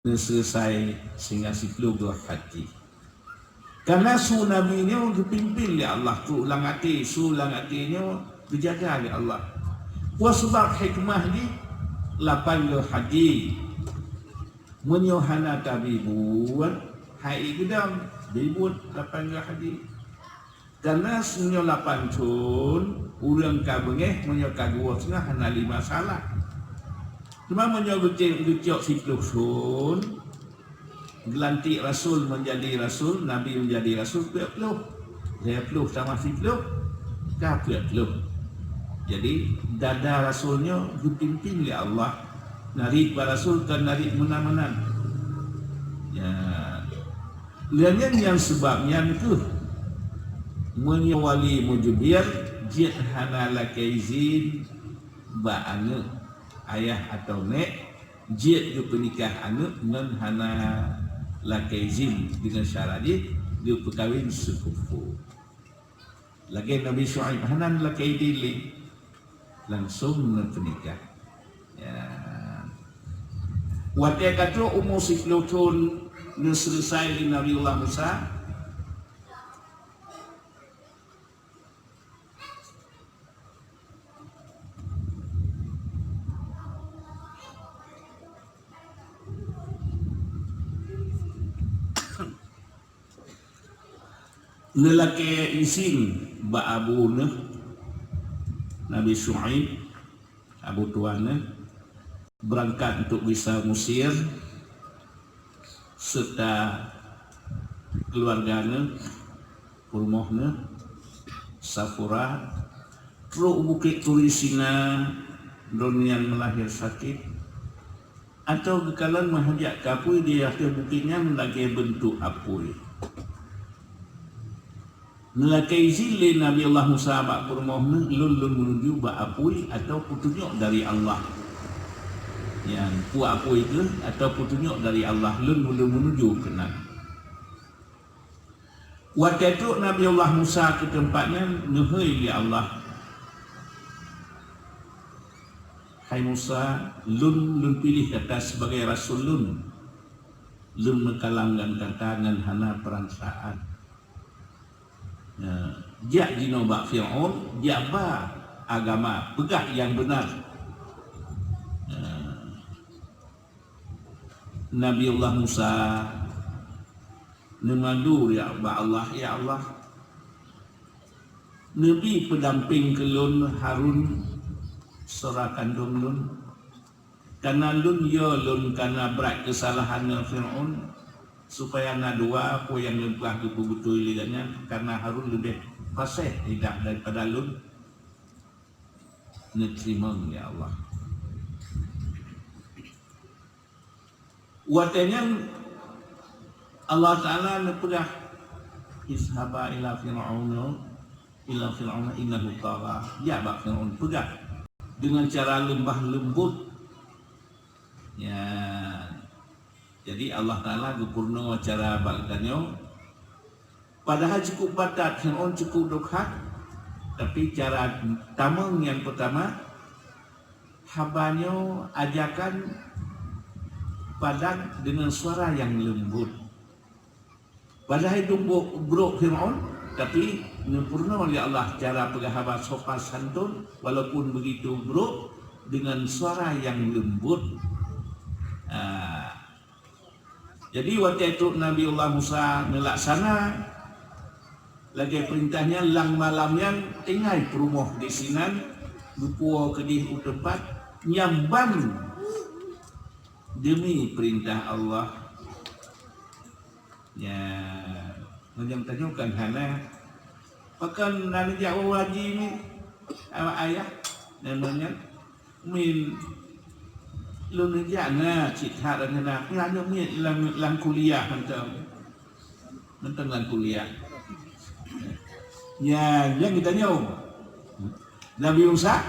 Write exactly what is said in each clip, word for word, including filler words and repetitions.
Neuseuleusoe sehingga siplôh goe haji. Karena su Nabi nyoe geupimpén lé Allah, trok lam até, su lam até nyoe geujaga lé Allah. Peue sabab hikmah jih lapan goe haji? Meunyoe hana tabi buet, hai geudong, bi buet lapan goe haji. Karena meunyoe lapan thon, ureuëng ka beungéh, meunyoe ka geuwoe seungoh hana lé masalah. Cuma meunyoe geucok, geucok siplôh thon, geulantik rasul menjadi rasul, nabi menjadi rasul, peuet ploh. Lhèe ploh tamah siplôh, ka peuet ploh. Jadi, dada rasul nyoe geupimpén lé Allah. Narit bak rasul kon narit meunan-meunan. Ya. Lheueh nyan nyang sabab nyan kheueh, meunyoe wali mujbir jeuet hana lakée izin bak aneuëk, ayah atawa nék, jeuet geupeunikah aneuëk ngon hana lakée izin, deungon syarat jih geupeukawen seukupu. Lagée Nabi Syuaib hana lakée idin lé, langsong neupeunikah. Ya. Watée ka trok umu siplôh thon, neuseuleusai lé Nabiullah Musa. Neulakée izin bak abu neuh, Nabi Syuaib, abu tuan neuh, beurangkat untuk gisa Mesir, serta keuluwarga neuh, peurumoh neuh, Safura, trok u Bukét Turi Sina, droeneuh nyan meulahé sakét, Atau geukalon meuhajat keu apui di ateueh bukét nyan lagée beuntuk apui. Neulakée izin lé Nabi Allah Musa bak peurumoh neuh, lôn, lôn meunuju bak apui atau peutunyok dari Allah. Nyan, peue apui kheueh atau peutunyok dari Allah, lôn, lôn meunuju keunan. Watée trok Nabi Allah Musa keu teumpat nyan, neuhôi lé Allah, "Hai Musa, lôn, lôn piléh gata sibagai rasul lôn. Lôn meukalam ngon gata ngon hana peurasaan. Nah, jak jinoe bak Fir'aun, jak ba agama, peugah nyang beuna." Nah, Nabi Allah Musa neumadu ya bak Allah, "Ya Allah, neubi peudampéng keu lôn Harun, syedara kandông lôn. Kana lôn yo lôn kana brat keusalahan ngon Fir'aun, supaya na dua peue nyang lôn peugah geupeubeutôi lé gobnyan, kana Harun leubeh paséh lidah daripada lôn." Neuteurimong ya Allah. Watée nyan Allah Taala neupeugah, "Izhaba ila Fir'auna, ila Fir'auna innahu tagha." Jak bak Fir'aun, peugah deungon cara leumbah leumbot. Ya. Jadi Allah Taala geupeurunoe cara bak geutanyoe. Padahai cukup batat, Fir'aun cukup dukhat, tapi cara tamong nyang peutama, haba nyoe ajakan padat deungon suara nyang leumbot. Padahai dumbok brok Fir'aun, tapi neupeurunoe lé Allah cara peugah haba sopan santun, walaupun begitu brok, deungon suara nyang leumbot. Ah, Jadi, watée trok Nabi Allah Musa neulaksana lagée peurintah nyan, lam malam nyan tinggai peurumoh di sinan, geupuwoe keudeh u teumpat, nyang ban deumi peurintah Allah. Ya, meunyoe tanyoe kan hana, pakon na neujak woe haji ni, awak ayah, namanya Min, lôn neujak na cit that ngon aneuëk miet lam, lam kuliah mantong. Mantong lam kuliah. Nyan, nyang geutanyoe. Nabi Musa,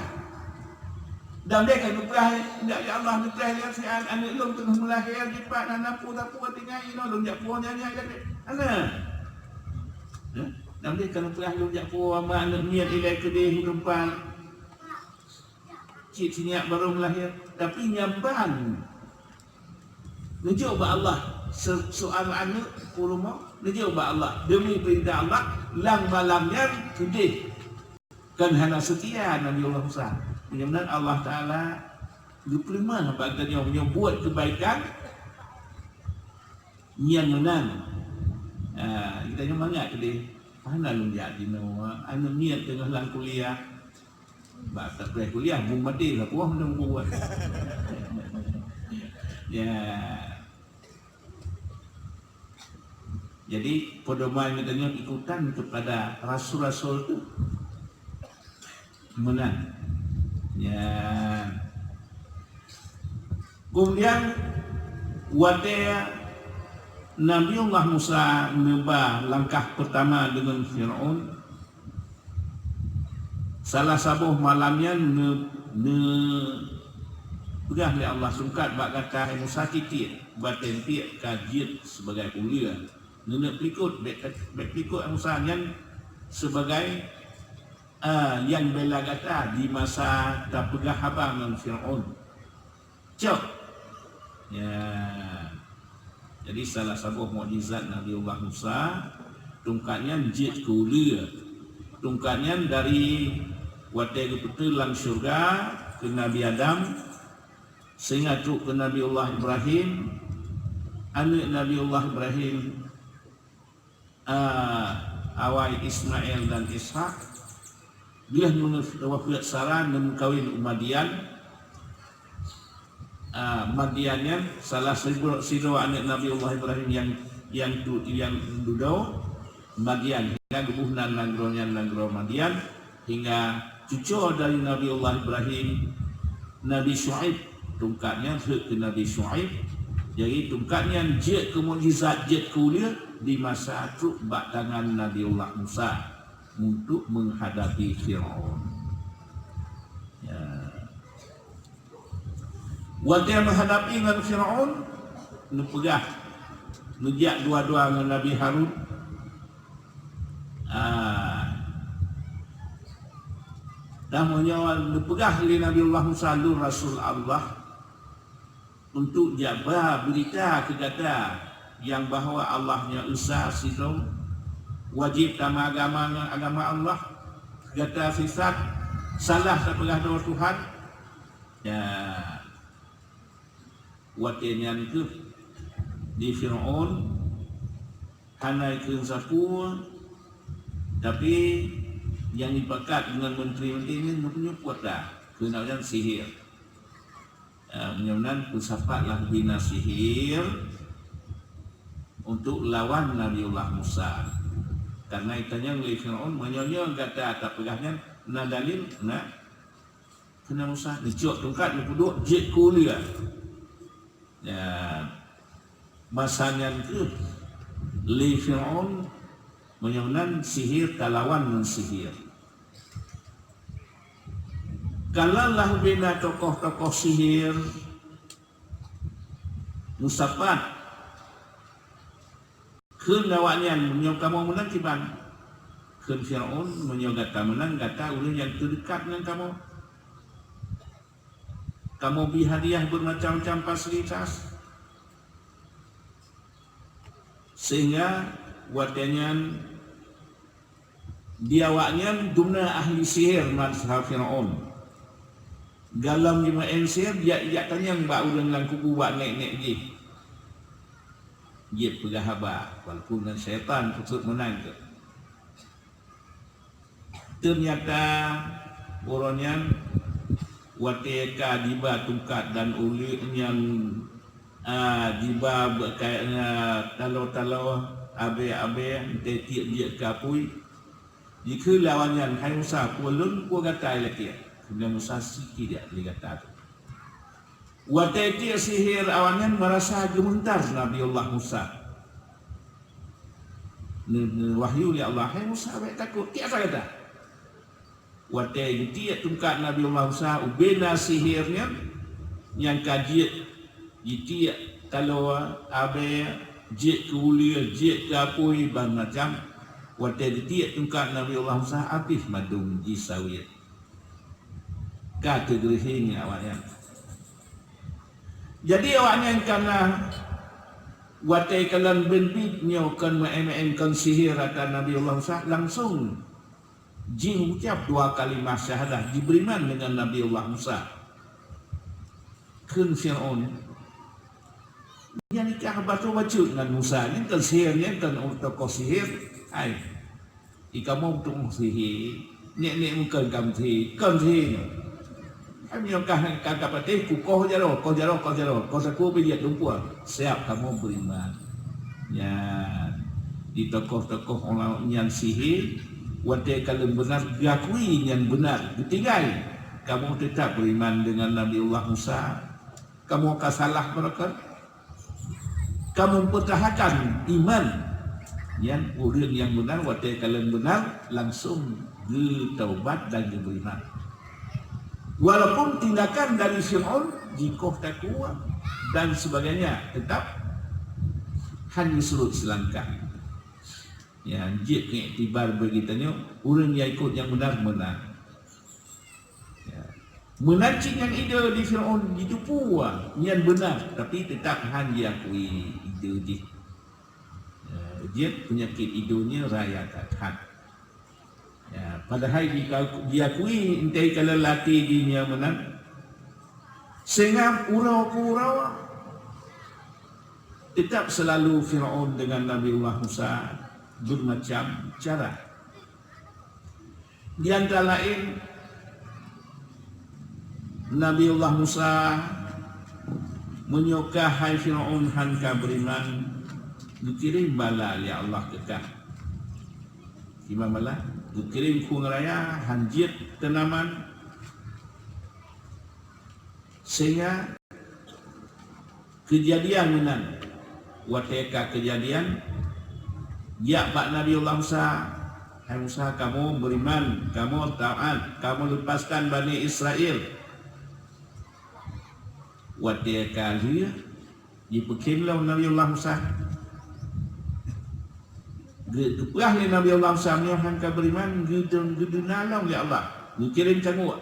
"Dam deh ka neupeugah, ya Allah, neupeugah lé si an-, aneuëk lôn teungoh meulahé, jipat hana peue-peue tinggai inoe, lôn jak puwoe nyan, nyan, nyan." Hana. Hah? Dam deh ka neupeugah lôn jak puwoe ma aneuëk miet ilée keudeh u teumpat. Cit sinyak barô meulahé, tapi nyan ban Neujok bak Allah se-, soal aneuk peurumoh, neujok bak Allah. Deumi peurintah Allah, lam malam nyan keudeh. Kan hana seutia Nabi Allah Musa. Meunyoe meunan Allah Taala geupeuleumah bak geutanyoe meunyoe buet keubaikan nyang meunan. Ah, geutanyoe mangat keudeh. Hana lôn jak jinoe, aneuk miet teungoh lam kuliah. Bak sapreh kuliah, bung maté lah, puah meunan buet. Ya. Jadi, pedoman geutanyoe ikutan kepada rasul-rasul tu meunan. Ya. Kemudian, watée Nabiullah Musa neuba langkah pertama deungon Firaun, salah saboh malam nyan neu-, neupeugah lé Allah, "Sungkat bak gata, hai Musa, tiek-tiek batée tiek ka jeuet sibagai uleue." Neuneuk peulikot, bék, bék peulikot Musa nyan sibagai, ah, nyang bela gata di masa tapeugah haba ngon Firaun. Cok. Ya. Jadi, salah saboh mukjizat Nabiullah Musa, tungkat nyan jeuet keu uleue. Tungkat nyan dari watée geupeuteue lam syeuruga keu Nabi Adam, sehingga trok keu Nabiullah Ibrahim, aneuk Nabiullah Ibrahim, ah, awai Ismail dan Ishak. Lheueh meuwafeuet Sara, neumeukawen u Madian. Ah, Madian nyan salah sidroe, sidroe aneuk Nabiullah Ibrahim nyang, nyang tu, nyang dudoe. Madian, hingga geuboh nan nanggroe nyan nanggroe Madian. Hingga cucoe dari Nabiullah Ibrahim, Nabi Syuaib, tungkat nyan jeuet keu Nabi Syuaib. Jadi, tungkat nyan jeuet keu mukjizat, jeuet keu uleue di masa trok bak tangan Nabiullah Musa untuk menghadapi Firaun. Ya. Watée meuhadapi ngon Firaun, neupeugah, neujak dua-dua ngon Nabi Harun. Ah. Dan meunyoe neupeugah lé Nabiullah Musa, "Lôn Rasul Allah, untuk jak ba beurita keu gata nyang bahwa Allah nyoe Esa sidroe, wajéb tameugama ngon agama Allah, gata sisat, salah tapeugah droe Tuhan." Ya. Watée nyan kheueh di Firaun hana ikheun sapeue, tapi nyang jipakat deungon menteri-menteri nyan nyoe-nyoe kuasa, keuneuk nyan sihir. Ah, meunyoe meunan peusapat lah bina sihir untuk lawan Nabiullah Musa. Karena itanyong lé Firaun, "Meunyoe nyoe gata tapeugah nyan na dalil?" Na. Keunan Musa neucok tungkat neupeuduek jeuet keu uleue. Ya, masa nyan kheueh lé Firaun meunyoe nan sihir talawan ngon sihir. Kalon lah ubena tokoh-tokoh sihir meusapat. Kheun awaknyan, "Meunyoe kamoe meunang kiban?" Kheun Firaun, "Meunyoe gata meunang, gata ureuëng nyang teudeukat ngon kamoe. Kamoe bri hadiah beumacam-macam fasilitas." Sehingga watée nyan di awaknyan dumna ahli sihir masa Firaun. Galom jimeu'en sihir, jak, jak tanyong bak ureuëng lam kubu, bak nek-nek jih. Jeuet peugah haba, walaupun ngon syaitan, khusyuk meunan keuh. Teunyata uroe nyan watée ka jiba tungkat dan uleue nyan, a, jiba beukai, a, taloe-taloe, abée-abée, teuh tiek jeuet keu apui. Jikheun lé awaknyan, "Hai Musa, peue lôn, peue gata ilée tiek?" Kheun Musa, "Siki jak lé gata." Watée tiek sihir, awaknyan meurasa geumeuntar Nabiullah Musa. Neu-, neuwahyu lé Allah, "Hai Musa, bék takot, tiek atra gata." Watée jitiek tungkat Nabiullah Musa, ubena sihir nyan, nyang ka jeuet jitiek taloe, abée, jeuet keu uleue, jeuet keu apui, ban macam. Watée jitiek tungkat Nabiullah Musa, habéh mandum jisawét. Ka teugeureuhing awaknyan. Jadi awaknyan kana Watée kalon biet-biet nyoe kon meu'én-meu'én kon sihé ata Nabiullah Musa, langsong jiucab dua kalimah syahadah, jiberiman deungon Nabiullah Musa. Kheun Fir'aun, "Nyan ka bacut-bacut ngon Musa, nyan kon sihé, nyan kon tokoh sihé." Hai, "I kamoe tueng sihé, nek-nek meukeun kamoe sihé, kon sihé nyoe. Kamoe ka, ka, ka patéh, kukoh jaroe, koh jaroe, koh jaroe, koh sapeue pih jeuet lumpur, siap kamoe beriman." Nyan, di tokoh-tokoh ulama nyan sihé, watée kalon beuna geuakui nyan beuna, geutinggai, kamoe teutab beriman deungon Nabiullah Musa. Kamoe ka salah meureuka. Ka meupeutahankan iman. Nyan ureuëng nyang beuna, watée kalon beuna, langsong geutaubat dan geuberiman. Walaupun tindakan dari Fir'aun jikoh takue dan sebagainya, tetap hana surut seulangkah. Ya, jeuet keu iktibar bagi tanyoe, ureuëng nyang ikot nyang beuna, beuna. Ya. Meunan cit nyan ide di Fir'aun jiteupeue nyan beuna, tapi teutab han jiakui ide jih. Ya, jeuet peunyakét ide nyan raya that-that. Ya, padahai jika jiakui entai kala lati jih nyan meunan, sehingga uroe keu uroe teutab seulalu Fir'aun deungon Nabiullah Musa bermacam cara. Di antara laén, Nabiullah Musa, meunyoe ka hai Fir'aun han ka beriman, geukirém bala lé Allah keu kah. Kiban bala, geukirém khueng raya, han jeuet tanaman, sehingga keujadian meunan, watée ka keujadian, jak bak Nabiullah Musa, "Hai Musa, kamoe beriman, kamoe taát, kamoe leupaskan Bani Israel." Watée ka lheueh, jipeukheun lom Nabiullah Musa. Geu-, geupeugah lé Nabiullah Musa, "Meunyoe han ka beriman, geudeu-, geudeuna lom lé Allah, geukirém cangguek."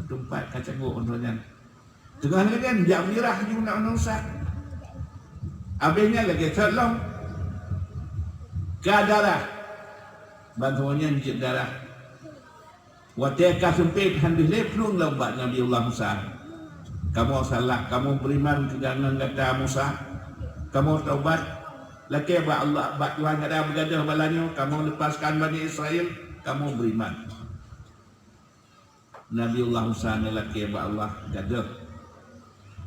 Teumpat ka cangguek uroe nyan. Teungoh lagée nyan, jak meunyeurah ju na Musa. Abéh nyan lagée thot lom, ka darah. Bantuan nyan jeuet darah. Watée ka seumpét han deuh lé, plueng lom bak Nabiullah Musa. "Kamoe salah, kamoe beriman keu gata Musa. Kamoe taubat, lakée bak Allah, bak Tuhan gata beugadôh bala nyoe, kamoe leupaskan Bani Israel, kamoe beriman." Nabiullah Musa neulakée bak Allah gadôh.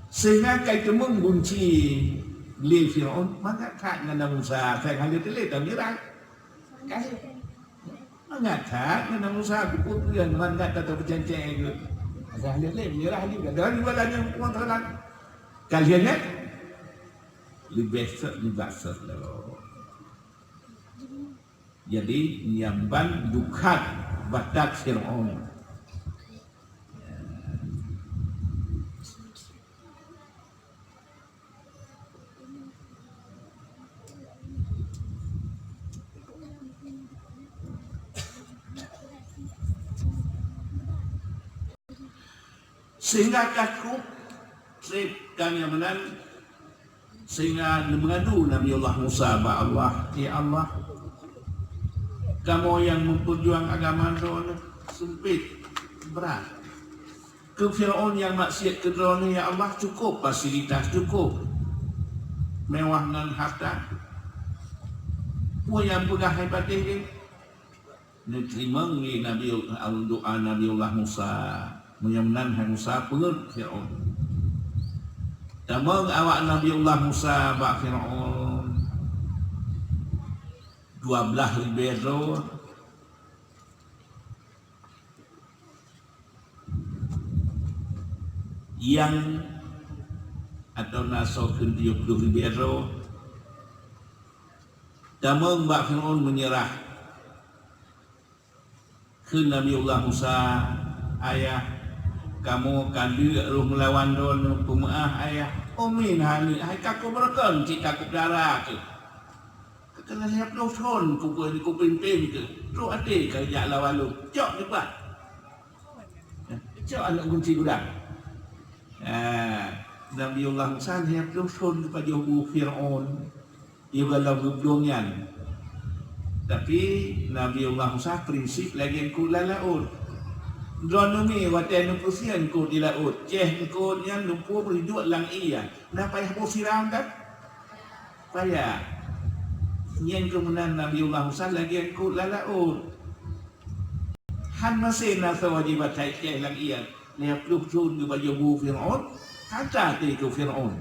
Sehingga kai teumeung gunci lé Fir'aun, mangat that ngon Nabi Musa, asai hana teulet tameurah. Kai. Mangat that ngon Nabi Musa, kupeue peue mangat that tapeucéng-céng geuh. Asai hana teulet meurah lé, gadôh lé bala nyoe puang teulat. Ka lheueh nyan, leubeh sot nibak sot lom. Jadi, nyan ban dukhat batat Fir'aun. Sehingga ka krup treb ka nyan meunan, sehingga neumeungadu Nabiullah Musa bak Allah, "Ya Allah, kamoe nyang meupeujuang agama Droeneuh seumpét, brat. Keu Fir'aun nyang maksiet keu Droeneuh, ya Allah, cukôp fasilitas, cukôp mewah ngon harta. Peue nyang peugah hai patéh jih?" Neuteurimong lé Nabi, doa Nabiullah Musa. Meunyoe meunan hai Musa, peungeuet Fir'aun. Tamong awak Nabiullah Musa bak Fir'aun. Dua blaih ribée droe. Nyang atau na soe kheun tujoh ploh ribée droe. Tamong bak Fir'aun meunyeurah. Kheun Nabiullah Musa, "Ayah, kamoe ka deuk roh meulawan droeneuh, peumeu'ah, Ayah." "Umin hana, hai ka kubeureugon cit takot dara keuh. Ka keuneuk lhée ploh thon kupe-, kupimpén keuh. Troh até ka jak lawan lôn. Cok dipat. Cok aneuëk gunci gudang." Ha. Nabiullah Musa lhèe ploh thôn geupajoh bu Fir'aun, yôh goh lom geubloe nyan. Tapi Nabiullah Musa prinsip lagèe eungkôt lam laôt. Droeneuh mi watèe neupeusie eungkôt di laôt, cèh eungkôt nyan lumpur beureudôk lam ié, na payah boh siram kan? Payah. Nyan keuh meunan Nabiullah Musa lagèe eungkôt lam laôt. Han maséh na saboh jibatai cèh lam ié, lhèe ploh thôn geupajoh bu Fir'aun, han taté keu Fir'aun.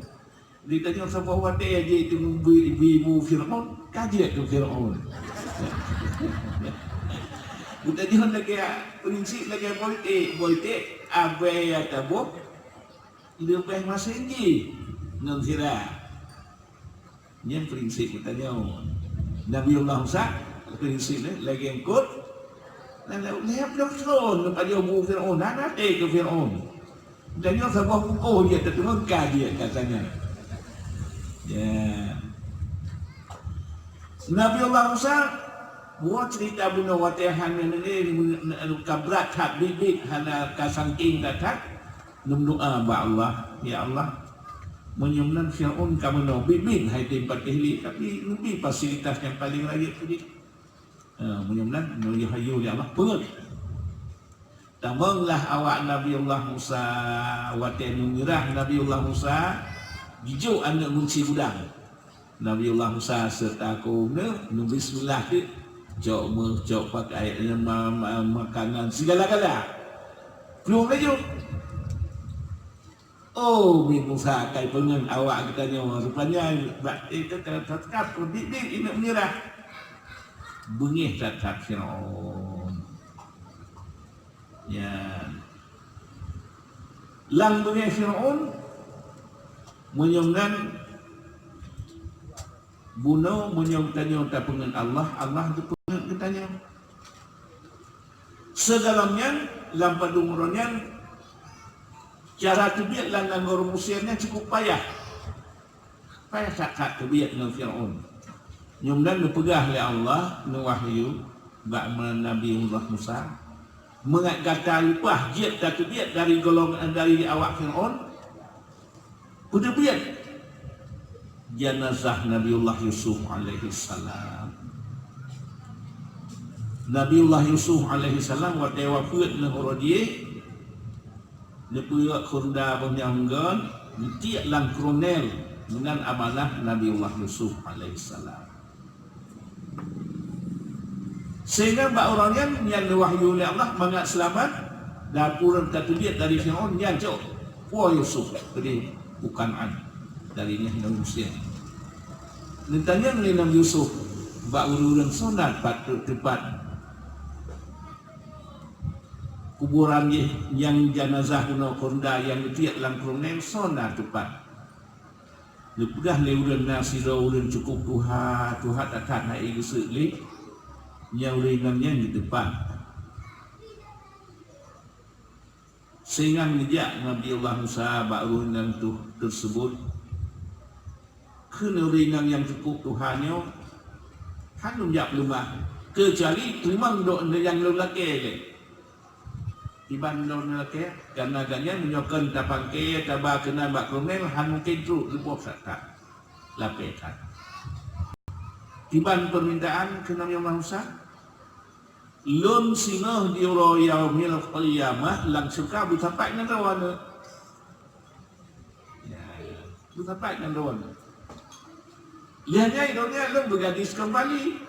Geutanyoe saboh watèe jeuet teungoh bri, bri bu Fir'aun, ka jeuet keu Fir'aun. Geutanyoe lagèe prinsip lagèe politik, politik abèe nyang taboh leubèh maséng jih ngon sira. Nyan prinsip geutanyoe. Nabiullah Musa prinsip lé lagèe eungkôt. Lhèe ploh thôn geupajoh bu Fir'aun, hana taté keu Fir'aun. Geutanyoe saboh bungkôh jeuet tateumeung ka jeuet katanya. Ya. Nabiullah Musa, buet ceurita bunoe watèe han nyan, ka brat that, biet-biet hana ka sangking that-that. Neumeudoa bak Allah, "Ya Allah, meunyoe meunan Fir'aun ka meunoe, biet-biet han tem patéh lé, tapi neubi fasilitas nyang paleng rayeuk keu jih." Ha, meunyoe meunan, neuyue hayeu lé Allah, peungeuet. Tamonglah awak Nabiullah Musa, watèe neumeunyeurah Nabiullah Musa, jijok aneuk gunci gudang. Nabiullah Musa seureuta keu geuneuk neubismillah teuk, cok méuh, cok pakai, ma-, ma-, makanan, sigala-gala. Plueng laju. Oh, mi Musa kai peungeut awak geutanyoe. Rupanya bak, eh, teuka, teuka, biet-biet ineuk meunyeurah. Beungéh that-that Firaun. Nyan. Lam beungéh Firaun, meunyoe nyan bunoe, meunyoe geutanyoe tapeungeut Allah, Allah geupeungeut geutanyoe. Sigohlom nyan, lam padum uroe nyan, cara teubiet lam nanggroe Mesir nyan cukup payah. Payah that-that teubiet ngon Firaun. Nyoe meunan neupeugah lé Allah, neuwahyu bak Nabi Allah Musa, "Meungat gata leupah jeuet tateubiet dari golongan, dari awak Firaun, peuteubiet janazah Nabiullah Yusuf alaihissalam." Nabiullah Yusuf alaihissalam watèe wafeuet ngon uroe jih, neupeurok kheunda boh nyang unggon, neutiek lam krunel, meunan amanah Nabiullah Yusuf alaihissalam. Sehingga bak uroe nyan, nyan neuwahyu lé Allah mangat seulamat, dan ureueng ka teubiet dari Firaun nyan cok, po Yusuf keudeh u Kanaan dari nyan ngon Mesir. Neutanyong lé Nabi Yusuf bak ureueng-ureueng, "Soe na pat teupat kuburan jih nyang janazah bunoe kheunda nyang neutiek lam krunel, soe na teupat?" Neupeugah lé ureueng, "Na sidroe ureueng cukup tuha, tuha that-that hana geuseuek lé, nyang ureueng nyan nyang geuteupat." Sehingga neujak Nabi Allah Musa bak ureueng nyang tu-, teuseubut, "Kheun ureueng nyang cukup tuha nyoe, han lôn jak peuleumah, keucuali teurimong doa nyang lôn lakèe lé." Kiban lôn lakèe, kareuna gobnyan meunyoe kon tapangke, taba keunan bak krunel, han mungken trok, leuboh that-that, lapèe that. Kiban peumintaan keu Nabi Allah Musa, "Lôn singoh di uroe Yaumil Qiyamah lam syeuruga beusapat ngon droeneuh." Ya, ya. Beusapat ngon droeneuh. Lheueh nyan droeneuh lôn beugadis keumbali.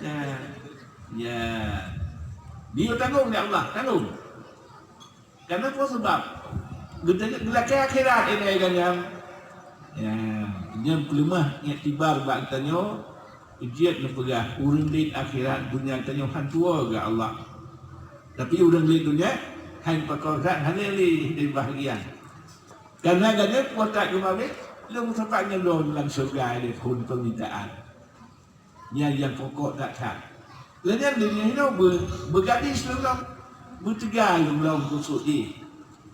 Ya. Ya. Dia tanggong lé Allah, tanggong. Kareuna peue sabab? Geutanyoe geulakèe akhirat ilèe gobnyan. Ya, nyan peuleumah iktibar bak geutanyoe, jeuet neupeugah, ureueng lét akhirat, donya tanyoe han tuwoe geuh Allah. Tapi ureueng lét donya, hai pakon that hana lé, lé bahagian. Kareuna gata kuasa geumawét, lôn meusapat ngon lôn lam syeuruga lé phon peumintaan. Nyan nyang pokok that-that. Lé nyan donya hinoe beu-, beugadis lom-lom, beuteuga lom-lom khusyuk jih.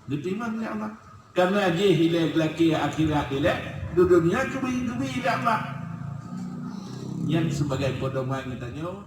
Geutimang lé Allah. Kareuna jih ilèe geulakèe akhirat ilèe, di donya keubi-keubi lé Allah. Nyan sibagai peudoman geutanyoe.